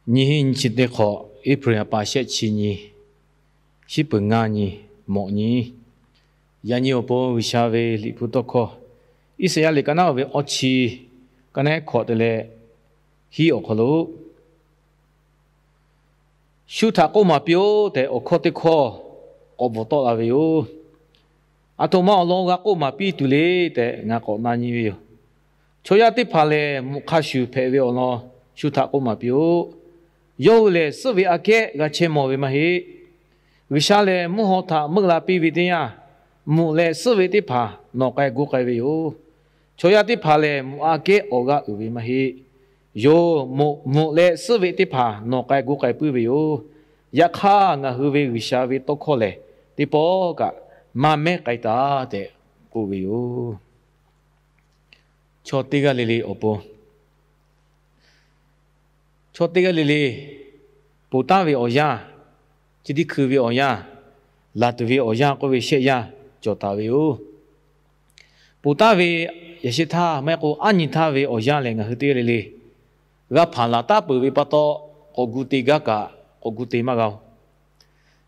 Nyiˇ hinˉ nyiˇ chi teˇ hk'awꞈ, April ha pa shehˆ chi nyi, shiˉ peuˬ ngaˇ nyi, mawꞈ nyi. Yaꞈ nyi awˬ pon G'uiˬsha ve Liꞈ hpu tawˇ hkawˇ, Iˉsaˍyaˆ liꞈ ka naˉ ve awˇ chi, ka naˉ hkawꞈ te leh hiˉ awˬ hk'aw lo, Shu htaꞈ k'oˆ maˍ piˇ-oˆ tehꞈ, awˬ hkawˇ teˇ hkawˇ k'awꞈ bvuhꞈ tawˆ la ve yoˬ. Aˬ htoꞈ ma awˬ lawn g'a k'oˆ maˍ piˇ tuˬ le tehꞈ, ngaˬ k'awꞈ na nyi ve yoˬ. Chaw yaˇ teˇ hpaˍ lehˬ, mvuhꞈ hk'a shuˍ hpehꞈ ve awˬ lawn shu htaꞈ k'oˆ maˍ piˇ-oˆ. Yawˇ hui lehˬ, suhˉ ve aꞈ kehˉ g'a chehˇ mawˬ ve maˇ heˆ. G'uiˬsha lehˬ, mvuhˇ haw htaꞈ meuˆ la piˇ ve teˇ yanˇ, mvuhꞈ leh suhˉ ve teˇ hpaˍ nawˬ k'ai gu k'ai ve yoˬ. Chaw yaˇ teˇ hpaˍ lehˬ, mvuhꞈ aꞈ kehˉ awˬ g'aˇ uiˍ ve maˇ heˆ. Yoˬ, mvuhꞈ leh suhˉ ve teˇ hpaˍ nawˬ k'ai gu k'ai puiˉ ve yoˬ. Yaꞈ hk'aˇ, ngaˬ hui ve G'uiˬsha ve tawˇ hkawˇ lehˬ, teˇ pawˆ kaꞈ maˇ mehˉ k'ai taˍ tehꞈ k'oˆ ve yoˬ. Chaw teˇ g'aˇ le le awˬ pon, chaw teˇ g'aˇ le le, ponˬ taˍ ve awˬ yanˇ, chi teˇ hkui ve awˬ yanˇ, laˬ tuˬ ve awˬ yanˇ k'oˆ ve shehˆ yanˇ cawˬ taˍ ve yoˬ. Ponˬ taˍ ve yaꞈ sheh htaˇ maˇ heˆ k'o, aˉ nyi htaˇ ve awˬ yanˇ lehˬ, ngaˬ hui teˇ g'aˇ le le g'a hpanˍ laˬ taˉ peuˬ ve pa taw, k'awꞈ gu te gaˇ kaꞈ k'awꞈ gu te maˇ g'a-oˬ.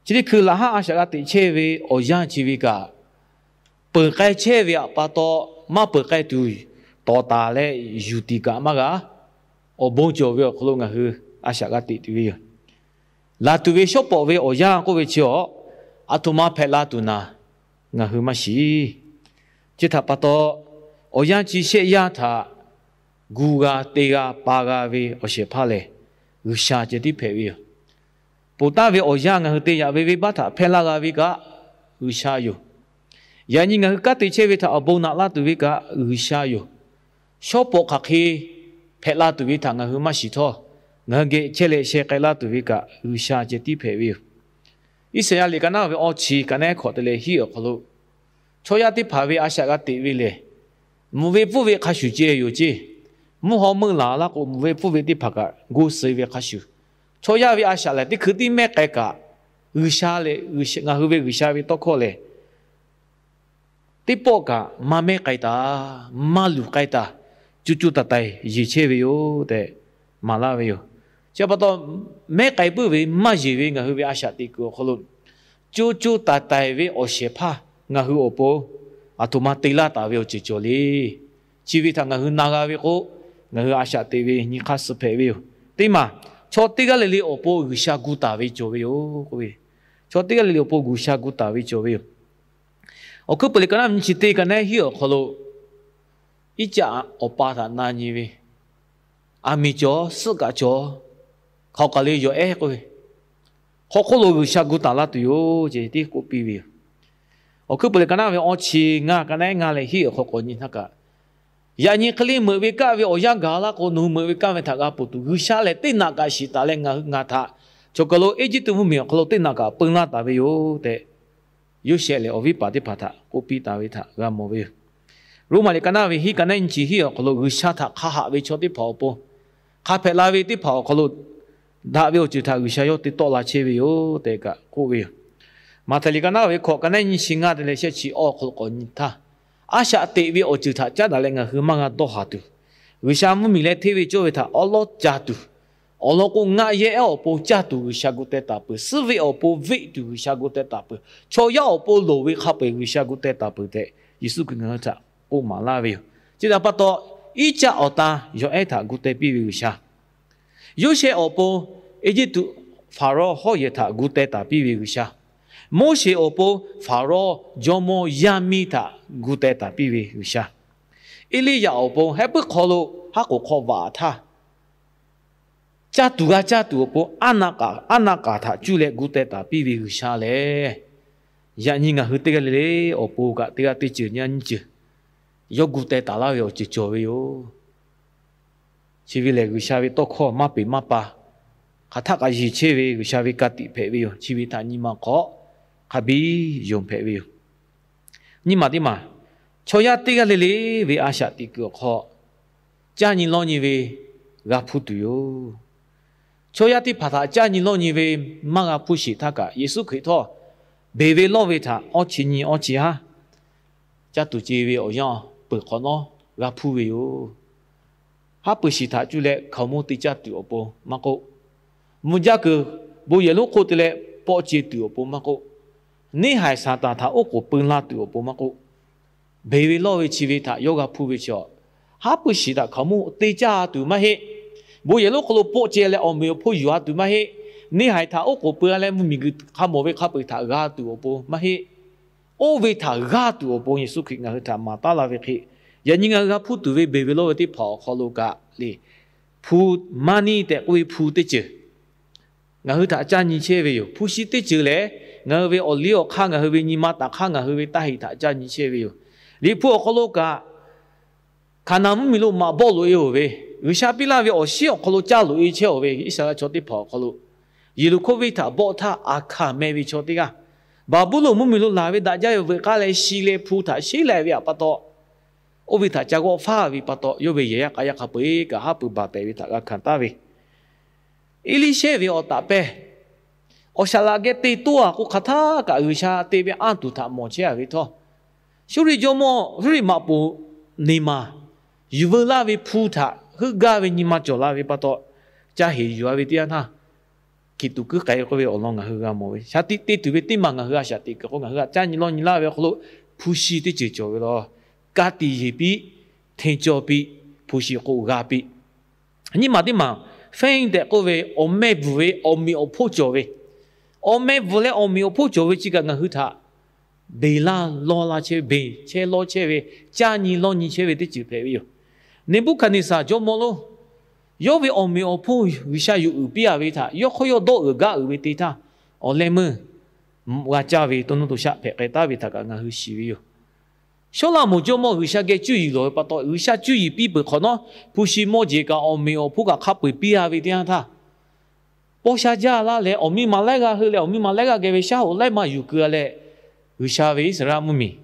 Chi teˇ hkui laꞈ haˉ a shaꞈ g'a teꞈ chehˇ ve awˬ yanˇ chi ve kaꞈ, peuˬ k'ai chehˇ ve pa taw, maˇ peuˬ k'ai tuˬ tawˍ taˍ leh yuˬ tiˍ kaꞈ maˇ g'a. Awˬ bon cawˬ ve awˬ hk'aw lo ngaˬ hui a shaꞈ g'a teꞈ tuˬ ve yoˬ. Laˬ tuˬ ve shawˉ pawˍ ve awˬ yanˇ k'oˆ ve chi awˬ, aˬ htoꞈ ma hpehꞈ la tuˬ naˍ, ngaˬ hui maˇ shiˍ. Chi htaꞈ pa taw, awˬ yanˇ chi shehˆ yanˇ htaꞈ gu g'a te g'a pa g'a ve awˬ shehˍ hpaˇ lehˬ, G'uiˬsha ceh tiˉ hpehꞈ ve yoˬ. Ponˬ taˍ ve awˬ yanˇ ngaˬ hui te yaꞈ ve venˇbaˆ htaꞈ hpehˇ laˇ g'a ve kaꞈ, G'uiˬsha yoˬ. Yaꞈ nyi ngaˬ hui kanˉ te chehˇ ve htaꞈ awˬ bon naꞈ laˇ tuˬ ve kaꞈ, G'uiˬsha yoˬ. Shawˉ pawˍ hk'aˬ hk'e hpehꞈ la tuˬ ve htaꞈ ngaˬ hui maˇ shiˍ htawˇ, ngaˬ hui geh chehˇ leh sheh k'ai laˇ tuˬ ve kaꞈ, G'uiˬsha ceh tiˉ hpehꞈ ve yoˬ. Iˉsaˍyaˆ liꞈ ka naˉ ve awˇ chi, ka naˉ hkawꞈ te leh hiˉ awˬ hk'aw lo, chaw yaˇ teˇ hpaˍ ve a shaꞈ g'a teꞈ ve lehˬ, mvuhꞈ ve pfuhˇ ve hk'a shuˍ ceh yoˬ ceˇ. Mvuhˇ haw meuˆ laˬ laˇ k'o, mvuhꞈ ve pfuhˇ ve teˇ hpaˍ kaꞈ gu suh ve hk'a shuˍ, chaw yaˇ ve a shaꞈ lehˬ, teˇ hkui tiˉ mehˉ k'ai kaꞈ, G'uiˬsha lehˬ, ngaˬ hui ve G'uiˬsha ve tawˇ hkawˇ lehˬ, teˇ pawˆ kaꞈ maˇ mehˉ k'ai taˍ, maˇ luˬ k'ai taˍ, co co taiˍ taiˍ yeˬ chehˇ ve yoˬ tehꞈ maˍ laˇ ve yoˬ. Chi pa taw, mehˉ k'ai puiˉ ve maˇ yeˬ ve ngaˬ hui ve a shaꞈ teꞈ kuiˬ awˬ hk'aw lo, co co taiˍ taiˍ ve awˬ shehˍ hpaˇ ngaˬ hui awˬ pon aˬ htoꞈ ma te laˇ taˍ ve awˬ ceuˬ cawˬ le. Chi ve htaꞈ ngaˬ hui na g'a ve k'o, ngaˬ hui a shaꞈ teꞈ ve nyi hk'aˇ suh hpehꞈ ve yoˬ. Teˇ maˬ, chaw teˇ g'aˇ le le awˬ pon G'uiˬsha gu taˍ ve cawˬ ve yoˬ k'oˆ ve, chaw teˇ g'aˇ le le awˬ pon G'uiˬsha gu taˍ ve cawˬ ve yoˬ. Awˬ hkuiˉ peuˬ liꞈ ka naˉ nyi chi teˇ, ka naˉ hiˉ awˬ hk'aw lo, Iˉcaˆ awˬ pa htaꞈ na nyi ve, Aˬ miˍ cawˬ, suhˆ kaꞈ cawˬ, hk'aˬ kaˬ le yawˬ ehˉ k'oˆ ve, hk'aw hk'oˆ lo G'uiˬsha gu taˍ laˇ tuˬ yoˬ ceh tiˉ k'oˆ piˇ ve yoˬ. Awˬ hkuiˉ peuˬ liꞈ ka naˉ ve awˇ chi ngaˇ, ka naˉ ngaˇ leh hiˉ awˬ hk'aw k'awꞈ nyi htaˇ kaꞈ, yaꞈ nyi hk'e le meuꞈ ve kaˆ ve awˬ yanˇ gaˬ laˇ k'o, nawˬ hui meuꞈ ve kaˆ ve htaꞈ g'a ponˬ tuˬ G'uiˬsha lehˬ, teˇ naꞈ kaꞈ shiˍ taˍ leh ngaˬ hui, ngaˬ htaꞈ chaw kaˬ lo Eˇjiˇtuꞈ mvuhˇmiˬ awˬ hk'aw lo teˇ naꞈ kaꞈ peu laˇ taˍ ve yoˬ tehꞈ, Yoˇsehꞈ lehˬ awˬ viˉ paˍ teˇ hpaˍ htaꞈ k'oˆ piˇ taˍ ve htaꞈ g'a mawˬ ve yoˬ. Roˉmaꞈ liꞈ ka naˉ ve hiˉ, ka naˉ nyi chi hiˉ awˬ hk'aw lo, G'uiˬsha htaꞈ hk'a haꞈ ve chaw teˇ hpaˍ awˬ pon, hk'a hpehꞈ la ve teˇ hpaˍ awˬ hk'aw lo daꞈ ve awˬ ceuˬ htaꞈ G'uiˬsha yawˇ te tawˆ la chehˇ ve yoˬ tehꞈ kaꞈ k'oˆ ve yoˬ. Maꞈhtehˍ liꞈ ka naˉ ve hkawꞈ, ka naˉ nyi chi ngaˇ te leh shehˆ chi awˇ awˬ hk'aw lo k'awꞈ nyi htaˇ, a shaꞈ teꞈ ve awˬ ceuˬ htaꞈ caˉ daꞈ leh ngaˬ hui maˇ g'a dawˇ haˍ tuˬ, G'uiˬsha mvuhˇmiˬ leh hteˇ ve cawˇ ve htaꞈ awˉ lawˉ ca tuˬ, awˬ lawn k'o, ngaˆ yehˇ ehˉ awˬ pon caˇ tuˬ G'uiˬsha gu teh taˍ peuˬ. Suhˉ ve awˬ pon veˆ tuˬ G'uiˬsha gu teh taˍ peuˬ. Chaw yaˇ awˬ pon loˍ ve hk'a peu-eˬ G'uiˬsha gu teh taˍ peuˬ tehꞈ, Yeˍsuˆ Hkriꞈ ngaˬ hui htaꞈ k'oˆ maˍ laˇ ve yoˬ. Chi htaꞈ pa taw, Iˉcaˆ awˬ tan yawˬ ehˉ htaꞈ gu teh piˇ ve G'uiˬsha, Yoˇsehꞈ awˬ pon Eˇjiˇtuꞈ Hpaˍrawˇ hawˉ yehˬ htaꞈ gu teh taˍ piˇ ve G'uiˬsha, Moˉseˍ awˬ pon Hpaˍrawˇ jawˇmawˇ yaˇ miˇ htaꞈ gu teh taˍ piˇ ve G'uiˬsha, Eˇliˇyaꞈ awˬ pon hehˉ puiˉ hk'aw lo haˉ k'oˍ hk'aw vaꞈ htaˇ, caˇ tuˬ g'a caˇ tuˬ awˬ pon aˉ naˆ k'aˍ, aˉ naˆ k'aˍ htaꞈ cuˇ leh gu teh taˍ piˇ ve G'uiˬsha lehˬ, yaꞈ nyi ngaˬ hui teˇ g'aˇ le le awˬ pon kaꞈ teˇ g'aˇ teˇ ceuˬ nyi nyiˇ ceuˬ yawˇ gu teh taˍ laˇ ve awˬ ceuˬ cawˬ ve yoˬ. Chi ve lehˬ, G'uiˬsha ve tawˇ hkawˇ maˇ peˬ maˇ pa, hk'aˬ htaˆ k'aꞈ yeˬ chehˇ ve G'uiˬsha ve ka tiꞈ hpehꞈ ve yoˬ. Chi ve htaꞈ nyi ma hk'aw hk'a biˇ yonˍ hpehꞈ ve yoˬ. Nyiˇ maˬ teˇ maˬ, chaw yaˇ teˇ g'aˇ le le ve a shaꞈ teꞈ kuiˬ awˬ hk'aw, caˇ nyi lawˇ nyi ve g'a hpuˇ tuˬ yoˬ. Chaw yaˇ teˇ hpaˍ htaꞈ caˇ nyi lawˇ nyi ve maˇ g'a hpuˇ sheˍ htaˇ kaꞈ, Yeˍsuˆ Hkriꞈ htawˇ beˬ ve lawˇ ve htaꞈ awˇ chi nyi awˇ chi haˉ caˇ tuˬ ce ve awˬ yanˇ peuˬ hk'awꞈ nawˉ g'a hpuˇ ve yoˬ. Haˉ pui shiˍ htaꞈ cuˇ leh hkaoˍmonˇ te caˇ tuˬ awˬ pon maˇ k'oˆ, mvuhˇ jaˇ kuiˬ bon yehˬ lonˉ hk'oˆ te leh pawˆ ce tuˬ awˬ pon maˇ k'oˆ, neˇ haiˬ Saˍtanˍ htaꞈ oˉ k'oˍ peu laˇ tuˬ awˬ pon maˇ k'oˆ, beˬ ve lawˇ ve chi ve htaꞈ yawˇ g'a hpuˇ ve chaw, haˉ pui shiˍ htaꞈ hkaoˍmonˇ te caˇ tuˬ maˇ heˆ. Bon yehˬ lonˉ hk'aw lo pawˆ ce leh awˬ meꞈ awˬ hponˇ yuˬ a tuˬ maˇ heˆ. Neˇ haiˬ htaꞈ oˉ k'oˍ peu leh mvuhˇmiˬ guiˬ hk'a mawˬ ve hk'a peu-eˬ htaꞈ g'a tuˬ awˬ pon maˇ heˆ. Oˇ ve htaꞈ g'a tuˬ awˬ pon Yeˍsuˆ Hkriꞈ ngaˬ hui htaꞈ maˍ taˉ la ve hk'e, yaꞈ nyi ngaˬ hui g'a hpuˇ tuˬ ve beˬ ve lawˇ ve teˇ hpaˍ awˬ hk'aw lo kaꞈ le, hpu maˇ niˇ tehꞈ k'oˆ ve hpu teˇ ceuˬ ngaˬ hui htaꞈ caˇ nyi chehˇ ve yoˬ. Hpu shi teˇ ceuˬ lehˬ, ngaˬ hui ve awˬ liˇ awˬ hk'aˇ, ngaˬ hui ve nyi ma taˍ hk'aˇ, ngaˬ hui ve taˇ heꞈ htaꞈ caˇ nyi chehˇ ve yoˬ. Liꞈ hpu awˬ hk'aw lo kaꞈ, Hkaˍnanˍ mvuhˇmiˬ lo maꞈ bawˆ loꞈ-e-oˬ ve, G'uiˬsha piˇ laˇ ve awˬ shiˉ awˬ hk'aw lo caˇ loꞈ-e chehˇ-oˬ ve Iˉsaˍreˍlaˆ chaw teˇ hpaˍ awˬ hk'aw lo, Yeˍriˆhkoˇ venˇ htaꞈ bawˆ htaˇ Aˍhkaˍ meh ve chaw teˇ g'aˇ, Baˍbuˍlonˍ mvuhˇmiˬ lo laˬ ve daꞈ jaˇ ve veuꞈ k'aˉ leh shi leh hpu htaꞈ sheˉ leh ve htaꞈ pa taw, oˇ ve htaꞈ ca g'awˆ faˉ ve pa taw, yawˇ ve yehˬ yaˇ k'a yaˇ hk'a peu-eˬ kaꞈ haˉ pui baˬ tehꞈ ve htaꞈ g'a hkanˍ taˍ ve Eˇliˇshehˇ ve awˬ taꞈ pehˇ, awˬ shaˍ laꞈ geh te toˇ-a k'o, hk'aˬ htaˇ kaꞈ G'uiˬsha te ve anˇ tuˬ htaꞈ mawˬ chehˇ-a ve htawˇ, Suˇriˆ jawˇmawˇ Suˇriˆ maꞈ poˍ Neˍmaˍ yuˬ veu laˇ ve hpu htaꞈ heuˆ gaˇ ve nyi ma cawˬ la ve pa taw, ca heˍ yuˬ-a ve teˇ yanˇ htaˇ, hkiˬ tuꞈ kuiˉ k'ai k'oˆ ve awˬ lawn ngaˬ hui g'a mawˬ ve. Shaˍ tiꞈ te tuˬ ve teˇ maˬ ngaˬ hui a shaꞈ teꞈ kuiˬ k'o, ngaˬ hui htaꞈ caˇ nyi lawˇ nyi laˇ ve awˬ hk'aw lo hpu shi teˇ ceuˬ cawˬ ve law. Ka tiꞈ yeˬ piˇ, hteˇ cawˇ piˇ, hpu shi k'o g'a piˇ. Nyiˇ maˬ teˇ maˬ, feinˇ tehꞈ k'oˆ ve awˬ meh bvuhˬ ve awˬ meꞈ awˬ hponˇ cawˬ ve, awˬ meh bvuhˬ leh awˬ meꞈ awˬ hponˇ cawˬ ve chi kaꞈ ngaˬ hui htaꞈ beˬ laˇ lawˇ laˇ chehˇ ve, beˬ chehˇ lawˇ chehˇ ve, caˇ nyi lawˇ nyi chehˇ ve teˇ ceuˬ hpehꞈ ve yoˬ. Neˍbuˆhkaˍneˍsaˍ jawˇmawˇ lonˉ, yawˇ ve awˬ meꞈ awˬ hponˇ G'uiˬsha yuˬ uiˍ piˇ-a ve htaꞈ yawˇ hk'aw yawˇ dawˇ uiˍ gaˇ uiˍ ve te htaˇ, awˬ leh meuˇ g'a caˇ ve to nuˇ to shaˆ hpehꞈ k'ai taˍ ve htaꞈ kaꞈ ngaˬ hui shiˍ ve yoˬ. Sawˉlaꞈmonˍ jawˇmawˇ G'uiˬsha geh cuˇ yiˍ lawˬ ve pa taw, G'uiˬsha cuˇ yiˍ piˇ peuˬ hk'awꞈ nawˉ, hpu shi mawˇ jeˬ kaꞈ awˬ meꞈ awˬ hponˇ kaꞈ hk'a peu-eˬ piˇ-a ve teˇ yanˇ htaˇ, paw sha jaˇ laˇ leh awˬ miˇ ma laiˉ g'aˇ heuˆ leh awˬ miˇ ma laiˉ g'aˇ geh ve shaˉ hoꞈ laiˉ ma yuˬ keu-a leh, G'uiˬsha ve Iˉsaˍreˍlaˆ mvuhˇmiˬ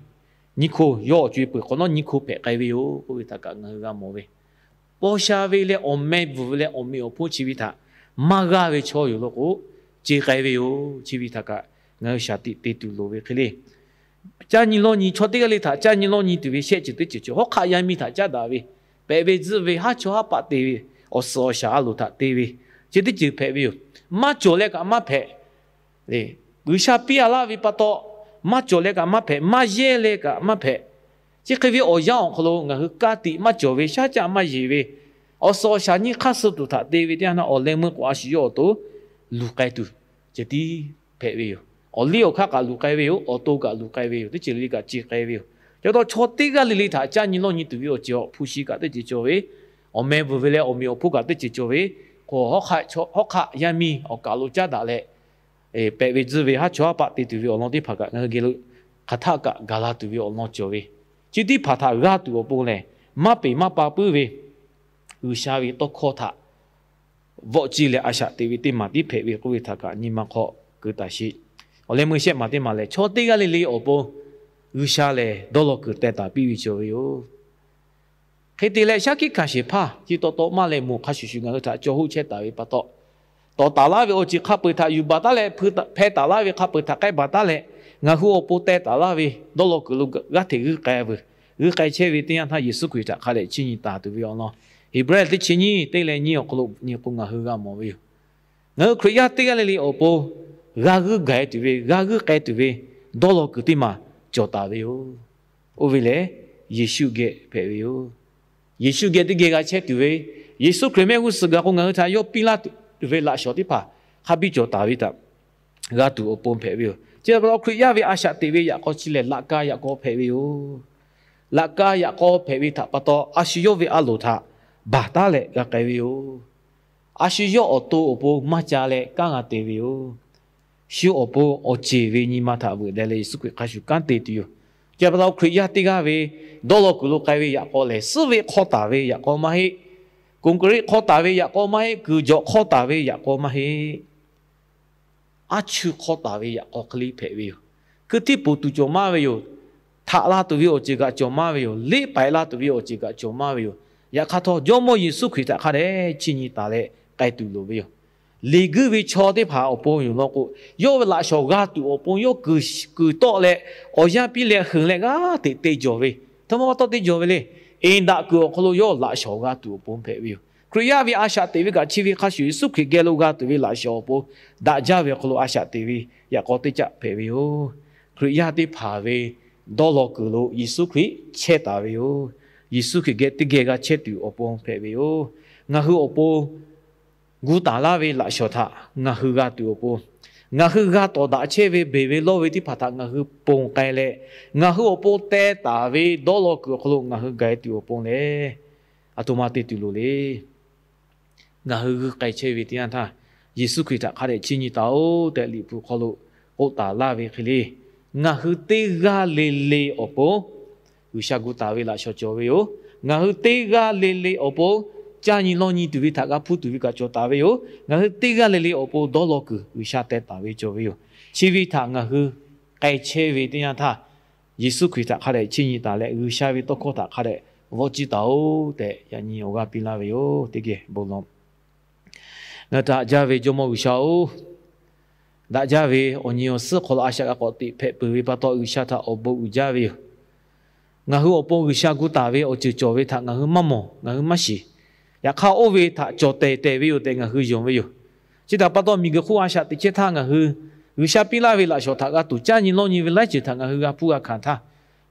nyiˇ hko yawˇ awˬ co-e peuˬ hk'awꞈ nawˉ nyiˇ hko hpehꞈ k'ai ve yoˬ k'oˆ ve htaꞈ kaꞈ ngaˬ hui g'a mawˬ ve. Paw sha ve leh awˬ meh bvuhˬ ve leh awˬ meꞈ awˬ hponˇ chi ve htaꞈ maˇ g'aˇ ve chaw yoˬ law k'o, ce k'ai ve yoˬ. Chi ve htaꞈ kaꞈ ngaˬ hui shaˍ tiꞈ te tuˬ loˍ ve hk'e le. Caˇ nyi lawˇ nyi, chaw teˇ g'aˇ le htaꞈ caˇ nyi lawˇ nyi tuˬ ve shehˆ ceuˬ teˇ ceuˬ cawˬ. Hawˉ hk'aˆ yaˇ miˇ htaꞈ caˉ daꞈ ve, pehꞈ ve tzuhˆ ve, haˉ chawˇ haˉ paˆ te ve, awˬ suhˍ awˬ shaˍ a loˍ htaꞈ te ve, chi teˇ ceuˬ hpehꞈ ve yoˬ. Maˇ cawˬ leh kaꞈ maˇ hpehꞈ. G'uiˬsha piˇ-a laˇ ve pa taw, maˇ cawˬ leh kaꞈ maˇ hpehꞈ, maˇ yehˇ leh kaꞈ maˇ hpehꞈ. Chi hk'e ve awˬ yanˇ awˬ hk'aw lo ngaˬ hui ka tiꞈ maˇ cawˬ ve, shaˉ caˆ maˇ yeˬ ve, awˬ suhˍ awˬ shaˍ nyiˇ hk'aˇ suh tuˬ htaꞈ te ve teˇ yanˇ htaˇ, awˬ leh meuˇ k'o a shu yawˇ awˬ to luˬ k'ai tuˬ ceh tiˉ hpehꞈ ve yoˬ. Awˬ liˇ awˬ hk'aˇ kaꞈ luˬ k'ai ve yoˬ. Awˬ to kaꞈ luˬ k'ai ve yoˬ. Teˇ ceuˬ le le kaꞈ ce k'ai ve yoˬ. Chi pa taw chaw teˇ g'aˇ le le htaꞈ caˇ nyi lawˇ nyi tuˬ ve awˬ ceuˬ hpfuhˇ shi kaꞈ teˇ ceuˬ cawˬ ve, awˬ meh bvuhˬ ve leh awˬ meꞈ awˬ hponˇ kaꞈ teˇ ceuˬ cawˬ ve, k'o hawˉ hk'aˆ yaˇ miˇ awˬ kaˬ lo caˉ daꞈ leh, pehꞈ ve tzuhˇ ve, haˉ chawˇ haˉ paˆ te tuˬ ve awˬ lawn teˇ hpaˍ kaꞈ ngaˬ hui geh lo hk'aˬ htaˆ kaꞈ gaˬ la tuˬ ve awˬ lawn cawˬ ve. Chi teˇ hpaˍ htaꞈ g'a tuˬ awˬ pon lehˬ, maˇ peꞈ maˇ pa puiˉ ve G'uiˬsha ve tawˇ hkawˇ htaꞈ vawˆ ciˇ leh a shaꞈ teꞈ ve teˇ maˬ tiˉ hpehꞈ ve k'oˆ ve htaꞈ kaꞈ nyi ma hk'aw keu taˍ sheˍ. Awˬ leh meuˇ shehˆ maˬ teˇ maˬ lehˬ, chaw teˇ g'aˇ le le awˬ pon G'uiˬsha lehˬ dawˇ law kuiˬ teh taˍ piˇ ve cawˬ ve yoˬ. Hk'e te leh shaˉ hkiˆ hkanˍ shehˍ hpaˇ chi taw taw maˇ leh moˬ hk'a shuˍ shuˍ ngaˬ hui htaꞈ caw hoˆ chehˇ taˍ ve pa taw, tawˍ taˍ laˇ ve awˬ ceuˬ hk'a peu-eˬ htaꞈ yuˬ baˬ taˉ leh, hpeh taˍ laˇ ve hk'a peu-eˬ htaꞈ k'ehˆ baˬ taˉ leh, ngaˬ hui awˬ pon teh taˍ laˇ ve dawˇ law kuiˬ lo g'aˇ hteꞈ g'uiˇ k'ai veuˬ. G'uiˇ k'ai chehˇ ve teˇ yanˇ htaˇ Yeˍsuˆ Hkriꞈ htaꞈ hk'a dehꞈ chiˇ nyi taˍ tuˬ ve awˬ lawn, Heˍbrehˇ teˇ chi nyiˇ teˇ leh nyiˇ awˬ hk'aw lo nyi k'o ngaˬ hui g'a mawˬ ve yoˬ. Ngaˬ hui Hkriꞈ yaˇ teˇ g'aˇ le le awˬ pon g'a g'uiˇ gaˬ-e tuˬ ve, g'a g'uiˇ k'ai tuˬ ve dawˇ law kuiˬ teˇ maˬ cawˬ taˍ ve yoˬ. Oˇ ve lehˬ, Yeˍsuˆ geh hpehꞈ ve yoˬ. Yeˍsuˆ geh teˇ geh g'a chehˇ tuˬ ve, Yeˍsuˆ Hkriꞈ mehˆ g'uˇ suhˍ gaˬ k'o ngaˬ hui htaꞈ yawˇ piˇ laˇ tuˬ ve laꞈ shawˍ teˇ hpaˍ hk'a biˇ cawˬ taˍ ve htaꞈ g'a tuˬ awˬ pon hpehꞈ ve yoˬ. Chi pa taw Hkriꞈ yaˇ ve a shaꞈ teꞈ ve yaꞈ k'aw chi lehˬ laꞈ ka yaꞈ k'aw hpehꞈ ve yoˬ. Laꞈ ka yaꞈ k'aw hpehꞈ ve htaꞈ pa taw, a shu yawˇ ve a loˍ htaꞈ baˬ taˉ leh g'a k'ai ve yoˬ. A shu yawˇ awˬ to awˬ pon maˇ ca leh kanˉ g'a te ve yoˬ. Shu awˬ pon awˬ ceˬ ve nyi ma htaꞈ veuꞈ deh leh Yeˍsuˆ Hkriꞈ hk'a shuˍ kanˉ te tuˬ yoˬ. Chi pa taw Hkriꞈ yaˇ teˇ g'aˇ ve dawˇ law kuiˬ lo k'ai ve yaꞈ k'aw lehˬ, suhˉ veˆ hk'awˇ taˍ ve yaꞈ k'aw maˇ heˆ. Koˬ k'oˍ riˆ hk'awˇ taˍ ve yaꞈ k'aw maˇ heˆ. Kuiˬ jawꞈ hk'awˇ taˍ ve yaꞈ k'aw maˇ heˆ. Aˉ chuˇ hk'awˇ taˍ ve yaꞈ k'aw hk'e le hpehꞈ ve yoˬ. Hkui htiˇ poˬ tuˬ cawˬ maˇ ve yoˬ. Htaꞈ la tuˬ ve awˬ ceuˬ kaꞈ cawˬ maˇ ve yoˬ. Leˆ paiˍ la tuˬ ve awˬ ceuˬ kaꞈ cawˬ maˇ ve yoˬ. Yaꞈ hk'aˇ htawˇ, Jawˇmawˇ Yeˍsuˆ Hkriꞈ htaꞈ hk'a dehꞈ chiˇ nyi taˍ leh k'ai tuˬ loˍ ve yoˬ. Leˬ guiˇ ve chaw teˇ hpaˍ awˬ pon yoˬ law k'o, yawˇ ve laꞈ shawˍ g'a tuˬ awˬ pon yawˇ kuiˬ kuiˬ tawˆ leh awˬ yanˇ piˇ leh heunˍ leh g'aˇ hteꞈ te jawˬ ve, htaꞈ ma pa taw te jawˬ ve le. Eˍdaꞈ kuiˬ awˬ hk'aw lo yawˇ laꞈ shawˍ g'a tuˬ awˬ pon hpehꞈ ve yoˬ. Hkriꞈ yaˇ ve a shaꞈ teꞈ ve kaꞈ chi ve hk'a shuˍ Yeˍsuˆ Hkriꞈ geh lo g'a tuˬ ve laꞈ shawˍ awˬ pon daꞈ jaˇ ve awˬ hk'aw lo a shaꞈ teꞈ ve yaꞈ k'aw teˇ caˆ hpehꞈ ve yoˬ. Hkriꞈ yaˇ teˇ hpaˍ ve dawˇ law kuiˬ lo Yeˍsuˆ Hkriꞈ chehˇ taˍ ve yoˬ. Yeˍsuˆ Hkriꞈ geh teˇ geh g'a chehˇ tuˬ awˬ pon hpehꞈ ve yoˬ. Ngaˬ hui awˬ pon gu taˍ laˇ ve laꞈ shawˍ htaꞈ ngaˬ hui g'a tuˬ awˬ pon, ngaˬ hui g'a tawˍ daꞈ chehˇ ve beˬ ve lawˇ ve teˇ hpaˍ htaꞈ ngaˬ hui ponˬ k'ai leh, ngaˬ hui awˬ pon teh taˍ ve dawˇ law kuiˬ awˬ hk'aw lo ngaˬ hui gaˬ e tuˬ awˬ pon leh, aˬ htoꞈ ma te tuˬ loˍ le. Ngaˬ hui g'uiˇ k'ai chehˇ ve teˇ yanˇ htaˇ, Yeˍsuˆ Hkriꞈ htaꞈ hk'a dehꞈ chiˇ nyi taˍ-oˬ tehꞈ Liꞈ hpu hk'aw lo k'oˆ taˍ laˇ ve hk'e le, ngaˬ hui teˇ g'aˇ le le awˬ pon G'uiˬsha gu taˍ ve laꞈ shawˍ cawˬ ve yoˬ. Ngaˬ hui teˇ g'aˇ le le awˬ pon caˇ nyi lawˇ nyi tuˬ ve htaꞈ g'a hpuˇ tuˬ ve kaꞈ cawˬ taˍ ve yoˬ. Ngaˬ hui teˇ g'aˇ le le awˬ pon dawˇ law kuiˬ G'uiˬsha teh taˍ ve cawˬ ve yoˬ. Chi ve htaꞈ ngaˬ hui k'ai chehˇ ve teˇ yanˇ htaˇ, Yeˍsuˆ Hkriꞈ htaꞈ hk'a dehꞈ chiˇ nyi taˍ leh, G'uiˬsha ve tawˇ hkawˇ htaꞈ hk'a dehꞈ vawˆ ciˇ taˍ-oˬ tehꞈ yaꞈ nyi awˬ g'aˇ piˇ laˇ ve yoˬ. Teˇ geh bon lawˬ. Ngaˬ htaꞈ daꞈ jaˇ ve Jawˇmawˇ G'uiˬsha-oˬ, daꞈ jaˇ ve awˬ nyi awˬ suhˉ hk'aw lo a shaꞈ g'a k'awꞈ teꞈ hpehꞈ peuˬ ve pa taw, G'uiˬsha htaꞈ awˬ bon uiˍ jaˇ ve yoˬ. Ngaˬ hui awˬ pon G'uiˬsha gu taˍ ve awˬ ceuˬ cawˬ ve htaꞈ ngaˬ hui maˇ mawˬ, ngaˬ hui maˇ shiˍ. Yaꞈ hk'aˇ, oˇ ve htaꞈ cawˬ tehˬ tehˬ ve yoˬ tehꞈ ngaˬ hui yonˍ ve yoˬ. Chi htaꞈ pa taw, miˬguiˬ hk'oˆ a shaꞈ teꞈ chehˇ htaˇ, ngaˬ hui G'uiˬsha piˇ laˇ ve laꞈ shawˍ htaꞈ g'a tuˬ caˇ nyi lawˇ nyi ve laiˉ ceuˬ htaꞈ ngaˬ hui g'a hpuˇ g'a hkanˍ htaˇ,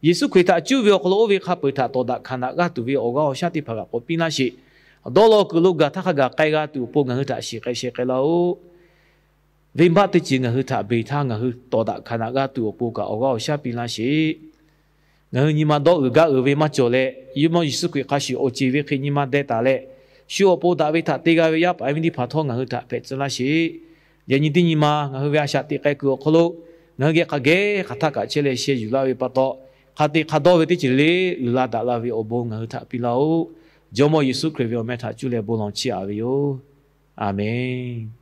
Yeˍsuˆ Hkriꞈ htaꞈ cuˇ ve awˬ hk'aw lo oˇ ve hk'a peu-eˬ htaꞈ tawˍ daꞈ hkanˍ daꞈ g'aˇ tuˬ ve awˬ g'aˇ awˬ shaˉ teˇ hpaˍ kaꞈ k'awꞈ piˇ laˇ sheˍ. Dawˇ law kuiˬ lo gaˬ htaˇ hk'a gaˬ k'ai g'a tuˬ awˬ pon ngaˬ hui htaꞈ shiˍ k'ai sheh k'ai laˇ-oˆ. Venˇbaˆ teˇ ceuˬ ngaˬ hui htaꞈ beˬ htaˇ, ngaˬ hui tawˍ daꞈ hkanˍ daꞈ g'aˇ tuˬ awˬ pon kaꞈ awˬ g'aˇ awˬ shaˉ piˇ laˇ sheˍ. Ngaˬ hui nyi ma dawˇ uiˍ gaˇ uiˍ ve maˇ cawˬ leh, Jawˇmawˇ Yeˍsuˆ Hkriꞈ hk'a shuˍ awˬ ceˬ ve hk'e nyi ma deh taˍ leh, shu awˬ pon daꞈ ve htaꞈ te g'a ve yaˇ paˍ yaˇ miˇ teˇ hpaˍ htawˇ ngaˬ hui htaꞈ hpehꞈ tcuh laˇ sheˍ. Yaꞈ nyi teˇ nyi ma ngaˬ hui ve a shaꞈ teꞈ k'ai kuiˬ awˬ hk'aw lo ngaˬ hui geh hk'a geh hk'aˬ htaˇ kaꞈ chehˇ leh sheh yuˬ laˇ ve pa taw, hk'a te hk'a dawˇ ve teˇ ceuˬ le le uiˍ la daꞈ la ve awˬ bon ngaˬ hui htaꞈ piˇ laˇ-oˆ. Jawˇmawˇ Yeˍsuˆ Hkriꞈ ve awˬ meh htaꞈ cuˇ leh bon lawˬ chiˇ aꞈ ve yoˬ. Aˬmenˍ.